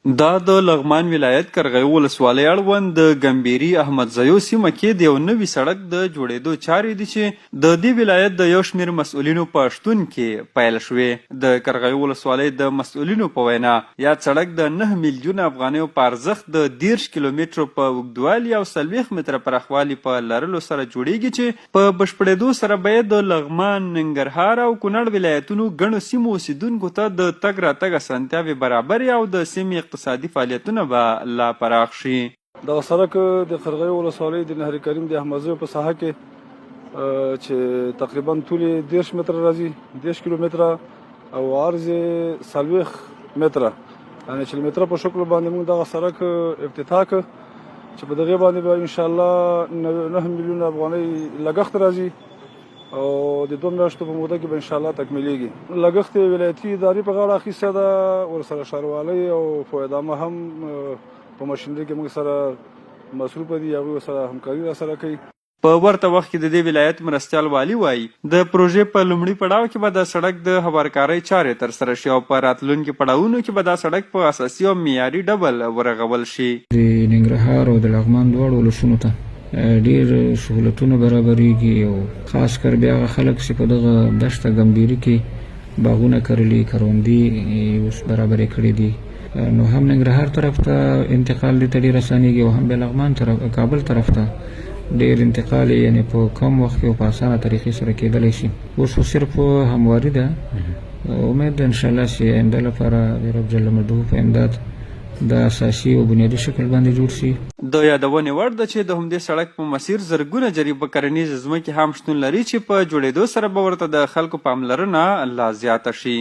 دا د لغمان ولایت قرغیو ولسوالۍ اړوند د ګمبیري احمدزیو سیمه کې د یو نوي سړک د جوړېدو چارې دي چې د دې ولایت د یو شمېر مسؤلینو په شتون کې پیل شوې. د قرغیو ولسوالۍ د مسؤلینو په وینا، یاد سړک د نهه میلیونه افغانیو په ارزښت د 30 کیلومترو په اوږدوالي او 40 متره پراخوالي په لرلو سره جوړېږي چې په بشپړېدو سره به یې د لغمان، ننګرهار او کونړ ولایتونو ګڼو سیمو اوسېدونکو ته د تګ راتګ اسانتیاوې برابرې او د سیمې اقتصادي فعالیتونه به لا پراخ شي. دغه سړک د قرغیو ولسوالۍ د نهر کریم د احمدزیو په ساحه کې چې تقریبا طول یې 30 متره راځي، 30 کیلومتره او عرض یې 40 متره، یعنې 40 متره په شکل باندې موږ دغه سړک افتتاح کړ چې په دغه باندې به ان شاء الله 9 میلیون افغانۍ لګښت راځي او د 2 میاشتو په موده کې به ان شاء الله تکمیلېږي. لګښت یې ولایتي ادارې په غاړه اخیستی ده، ورسره ښاروالۍ او په ادامه هم په ماشینري کې موږ سره مصروفه دي، هغوی ورسره همکاري راسره کوي. په ورته وخت کې د دې ولایت مرستیال والي وايي، د پروژې په لومړي پړاو کې به د سړک د هوارکارۍ چارې ترسره شي او په راتلونکي پړاوونو کې به دا سړک په اساسي او معیاري ډول ورغول شي. د ننګرهار او د لغمان دواړو ولسونو ته ډېر سهولتونه برابرېږي او خاص کر بیا هغه خلک چې په دغه دشته ګمبیري کې باغونه کرلي، کروندې یې اوس برابرې کړې دي، نو هم ننګرهار طرف ته انتقال دې ته ډېر اسانېږي او هم بیا لغمان طرف، کابل طرف ته ډېر انتقال یې یعنې په کم وخت کې او په اسانه طریقې سره کېدلی شي. اوس خو صرف همواري ده، امید ده انشاءالله چې آینده لپاره د رب جل مجده په امداد دا اساسي او بنیادي شکل باندې جوړ شي. د یادونې وړ ده چې د همدې سړک په مسیر زرګونه جریبه کرنیزې ځمکې هم شتون لري چې په جوړېدو سره به ورته د خلکو پاملرنه لا زیاته شي.